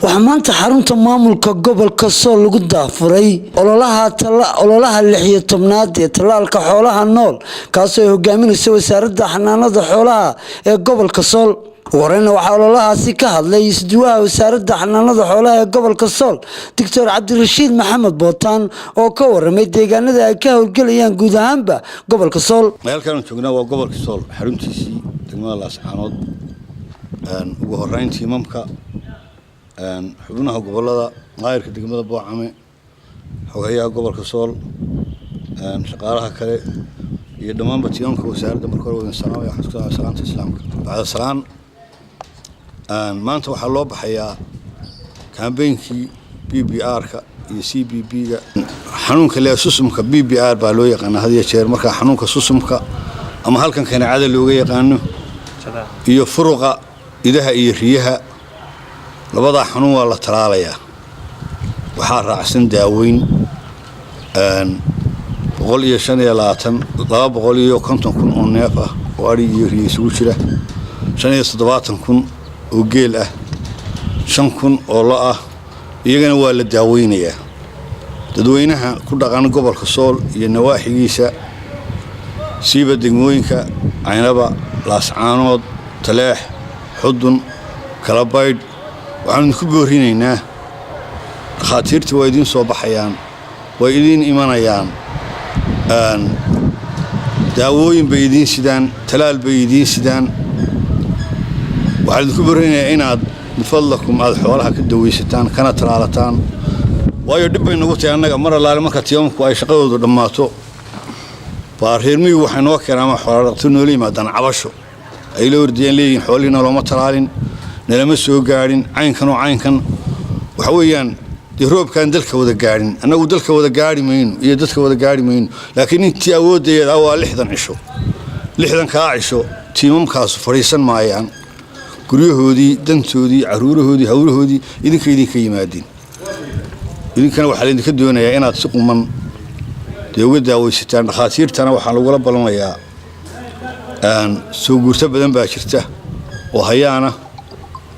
Waxaa maanta xarunta maamulka gobolka Sool lagu daafuray ololaha 16aad ee tallaalka xoolaha nool, kaasoo ay hogaaminayso Wasaaradda Xanaanada Xoolaha ee gobolka Sool. Ugu horeyna waxaa ololahaasi ka hadlay isduwaha Wasaaradda Xanaanada Xoolaha ee gobolka Sool, Doctor Cabdirashiid Maxamed Bootaan, oo ka waramay deegaanada ay ka howlgelayaan guud ahaanba gobolka Sool. Halkaanu joognaa waa gobolka Sool, xaruntiisii degmada Laascaanood. Ugu horeyn, tiimamka, xubnaha gobolada, maayirka degmada Boocame, xogayaha gobolka Sool, shaqaalaha kale iyo dhammaanba tiimamka wasaaradda, marka hore wadin salaamaya. Waxaan isku salaanta Islaamka. Bacda salaan, maanta waxaa loo baxayaa campaign-kii BBR-ka iyo CBB-ga. Xanuunka lee susumka, BBR baa loo yaqaana had iyo jeer. Markaa xanuunka susumka ama halkan kaneecada looga yaqaano iyo furuqa idaha iyo riyaha, labadaa xanuun waa la talaalayaa. Waxaa raacsan daaweyn 125, 250,000 oo neef ah oo adhi iyo riyo isugu jira, 75,000 oo geel ah, 5,000 oo lo ah, iyagana waa la daaweynayaa. Dadweynaha ku dhaqan gobolka Sool iyo nawaaxigiisa, siiba degmooyinka Caynaba, Laascaanood, Taleex, Xudun, Kalabaydh, waxaanu idinku boorinaynaa, dhakhaatiirtii waa idiin soo baxayaan, way idiin imanayaan, daawooyin bay idiin sidaan, talaal bay idiin sidaan. Waxaan idinku boorinayaa inaad bifadlakum aad xoolaha ka dawaysataan kana talaalataan, waayo dhib bay nagu tahay annaga. Mar allaale marka tiimamku ay shaqadoodu dhammaato baa reer miyigu waxay noo keenaan ama xooladhaqto noola yimaadaan cabasho ay la ordiyaan, leeyihin xoolihiina looma talaalin, nalama soo gaadhin, caynkan oo caynkan. Waxa weeyaan dee roobkaan dalka wada gaadhin, annagu dalka wada gaadhi mayno iyo dadka wada gaadhi mayno, laakiin intii awooddayeeda waa 60 cisho. 60-kaa cisho tiimamkaasu fadhiisan maayaan guryahoodii, dantoodii, caruurahoodii, hawlahoodii. Idinka idinka yimaadeen, idinkana waxaa laydinka doonayaa inaad si quman dee uga daawaysataan. Dhakhaatiirtana waxaa lagula balamayaa, soo guurto badan baa jirta oo hayaana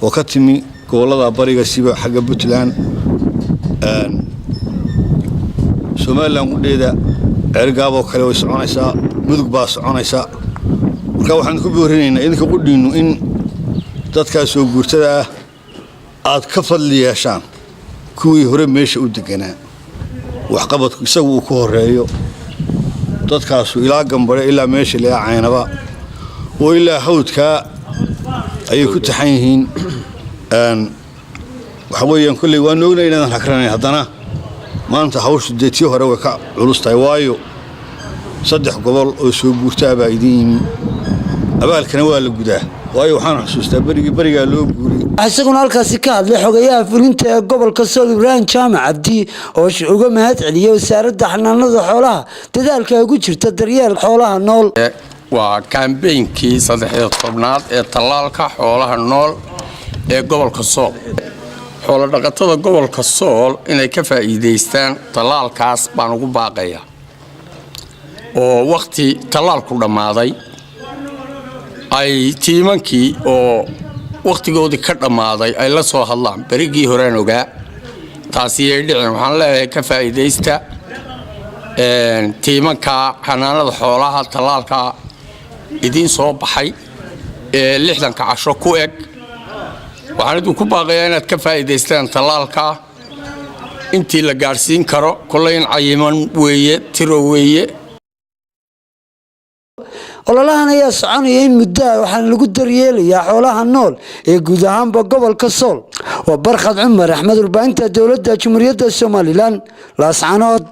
oo ka timi gobollada bariga, siba xagga Puntland, Somaliland qudheeda, Ceergaaboo kale way soconaysaa, Mudug baa soconaysa. Marka waxaan ku boorinaynaa idinka qudhiinnu in dadkaa soo guurtada ah aad ka fadli yeeshaan kuwii hore meesha u deganaa, waxqabadku isagu uu ku horeeyo. Dadkaasu ilaa Gambare, ilaa meesha ilaa Caynaba oo ilaa hawdkaa ayay ku taxan yihiin. Waxa weeyaan kolley waan ognay inaadan hagranayn, haddana maanta hawshu dee tii hore way ka culus tahay, waayo saddex gobol oo soo guurtaa baa idin yimi. Abaalkana waa la gudaa, waayo waxaan xusuustaa berigii berigaa loo guuray. Waxaa isaguna halkaasi ka hadlay xogayaha fulinta ee gobolka Sool, Ibraahim Jaamac Cabdi, oo uga mahad celiyey Wasaaradda Xanaanada Xoolaha dadaalka ay ugu jirta daryeel xoolaha nool. Waa campaign-kii 13aad ee tallaalka xoolaha nool ee gobolka Sool. Xoolodhaqatada gobolka Sool inay ka faa'iidaystaan tallaalkaas baan ugu baaqayaa, oo wakhti tallaalku dhammaaday ay tiimankii oo wakhtigoodii ka dhammaaday ay la soo hadlaan. Berigii horeen ogaa taasi yay dhicin. Waxaan leeyahay ka faa'iidaysta tiimanka xanaanada xoolaha, tallaalka idiin soo baxay ee 60-ka casho ku eg. Waxaan idinku baaqayaa inaad ka faa'iidaystaan tallaalka intii la gaadhsiin karo. Kolley in cayiman weeye, tiro weeye. Ololahan ayaa soconaya in muddo ah, waxaana lagu daryeelayaa xoolaha nool ee guud ahaanba gobolka Sool. Waa Barkhad Cumar Axmed, warbaahinta dowladda Jamhuuriyadda Somaliland, Laascanood.